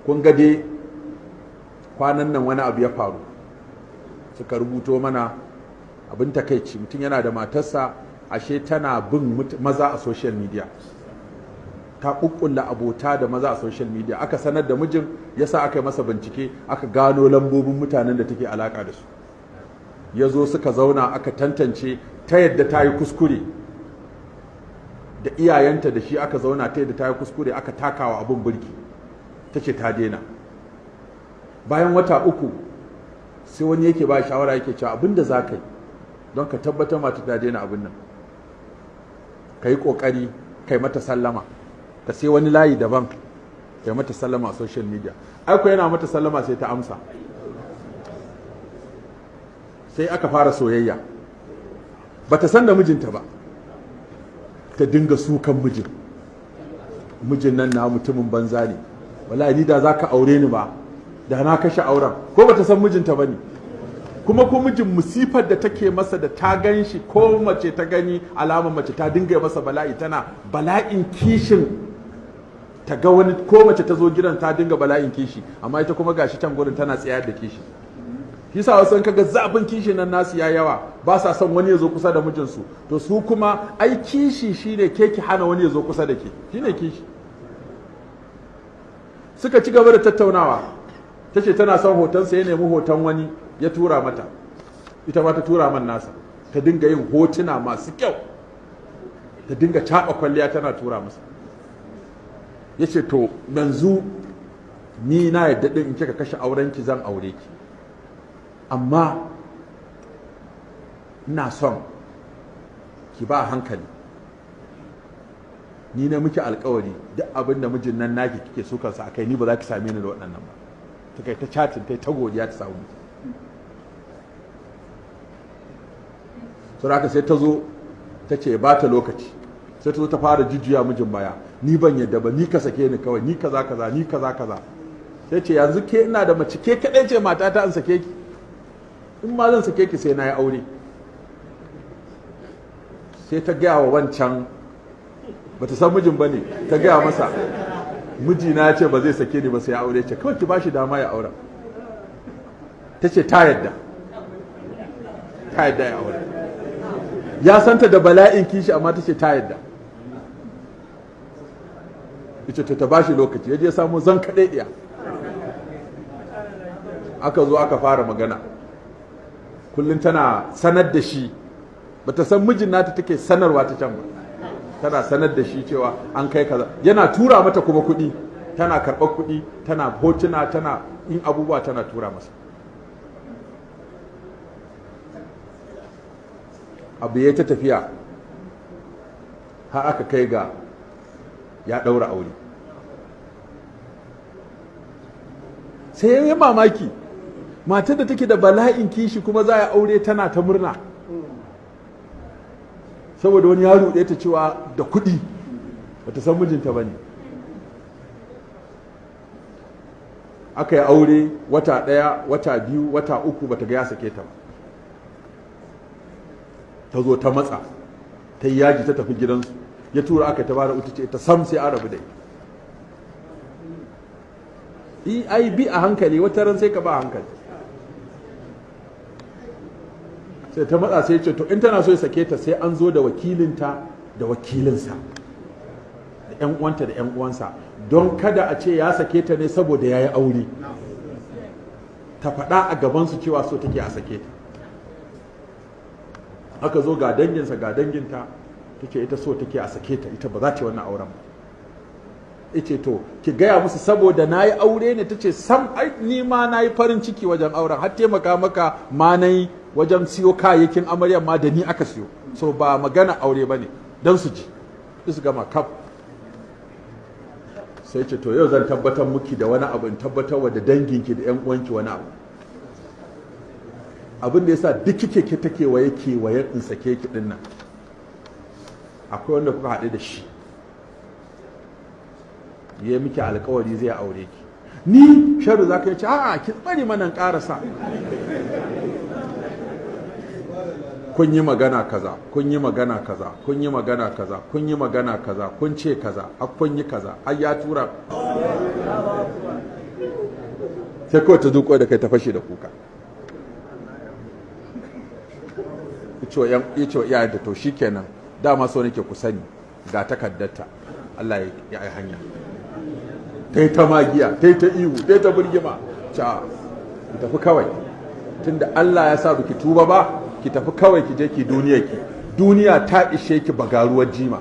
Kun ga dai kwanan nan wani abu ya faru, suka rubuto mana abin takaici. Mutum yana da matarsa, ashe tana bin maza a social media, ta kukkulla abota da maza a social media. Aka sanar da mijin, yasa aka yi masa bincike, aka gano lambobin mutanen da take alaka da su. Ya zo suka zauna, aka tantance ta yadda ta yi kuskure da iyayenta da shi aka zauna, ta yadda ta yi kuskure, aka takawa abin birki, ta ce ta daina. Bayan wata 3 sai wani yake ba shawara, yake cewa abin da za ka yi don ka tabbatar mata ta daina abin nan, ka yi ƙoƙari kai mata sallama, ka sai wani layi daban kai mata sallama a social media. Aiko yana mata sallama sai ta amsa, sai aka fara soyayya. Bata san da mijinta ba. Ta dinga sukan mijin: "Mijin nan na mutumin banza ne, wallahi ni da za ka aure ni ba da na kashe auren." Ko bata san mijinta ba ne. Kuma ko mijin, musifar da take masa da ta gan shi, ko mace ta gani alamar mace, ta dinga masa bala'i, tana bala'in kishin ta ga wani, ko mace ta zo gidan ta dinga bala'in kishi. Amma ita kuma gashi can gurin tana tsayar da kishi. Shi sa wasu kaga zafin kishi nan nasu ya yawa, ba sa son wani ya zo kusa da mijinsu. To su kuma ai kishi shine ke ki hana wani ya zo kusa da ke, shine kishi. Suka ci gaba da tattaunawa. Ta ce tana son hotonsa, ya nemi hoton wani ya tura mata, ita ma ta tura man nasa. Ta dinga yin hotuna masu kyau, ta dinga caɓa kwalliya tana tura masa. Ya ce, "To yanzu ni na yadda ɗin, in kika kashe aurenki zan aure ki, amma ina son ki ba hankali. Ni na miki alkawari, duk abin da mijin nan naki kike so kansa akai, ni ba za ki same ni da waɗannan ba." Ta kai ta chatting, ta ta godiya, ta samu miji. Saboda haka sai ta zo ta ce ba ta lokaci. Sai ta zo ta fara jujjuya mijin baya: "Ni ban yadda ba, ni ka sake ni kawai, ni kaza kaza, ni kaza kaza." Sai ce, "Yanzu ke ina da mace, ke kaɗai ce matata, in sake ki? In ma zan sake ki sai na yi aure." Sai ta gaya wa wancan, bata san mijin ba ne, ta gaya masa, "Mijina ya ce ba zai sake ni ba sai ya aure." Ce, "Kawai ki ba shi dama ya aura." Ta ce ta yadda, ta yadda ya aure. Ya santa da bala'in kishi, amma ta ce ta yadda. Ita ta ba shi lokaci, ya je samu zan kaɗai ɗiya. Aka zo aka fara magana. Kullum tana sanar da shi, bata san mijin nata take sanarwa ta can ba. Tana sanar da shi cewa an kai kaza, yana tura mata kuma kuɗi, tana karɓar kuɗi, tana hotuna, tana in abubuwa tana tura masa. Abu ya ta tafiya har aka kai ga ya ɗaura aure. Sai ya yi mamaki, matar da take da bala'in kishi kuma za a aure tana ta murna, saboda wani ya ruɗe ta cewa da kuɗi, bata san mijinta ba ne. Aka yi aure, wata 1, wata 2, wata 3, bata ga ya sake ta ba. Ta zo ta matsa, ta yi yaji, ta tafi gidansu. Ya tura aka ta bada uta, ce ta sam sai an rabu da ita. Ai bi a hankali, wata ran sai ka ba hankali. Sai ta matsa, sai ce to in tana so ya sake ta sai an zo da wakilinta da wakilinsa da yan uwanta da yan uwansa, don kada a ce ya sake ta ne saboda ya yi aure. Ta faɗa a gabansu cewa so take a sake ta. Aka zo ga danginsa ga danginta, ta ce ita so take a sake ta, ita ba za ta yi wannan auren ba. Ice to ki gaya musu saboda na yi aure ne. Ta ce sam, ai ni ma na yi farin ciki wajen auren, har taimaka maka ma na yi wajen siyo kayayyakin amaryar ma da ni aka siyo, so ba magana aure ba ne. Don su ji su gama kaf. Sai ce, "To yau zan tabbatar miki da wani abu, in tabbatar wa da danginki da yan uwanki wani abu. Abin da yasa duk kike ke take waye kewayen in sake ki din nan, akwai wanda kuka haɗu da shi ya miki alkawari zai aure ki." Ni sharu za ka yi ce, "A'a, ki bari mana karasa. Kun yi magana kaza, kun yi magana kaza, kun yi magana kaza, kun yi magana kaza, kun ce kaza, har kun yi kaza, har ya tura." Sai kawai ta zuƙo da kai ta fashe da kuka. Ya ce wa iyayenta, to shikenan, dama so nake ku sani, ga takaddarta, Allah ya yi hanya. Ta yi ta magiya, ta yi ta ihu, ta yi ta birgima. Ca ki tafi kawai, tunda Allah ya sa biki tuba ba, ki tafi kawai, ki je ki duniya, ki duniya ta ishe ki bagaruwar jima.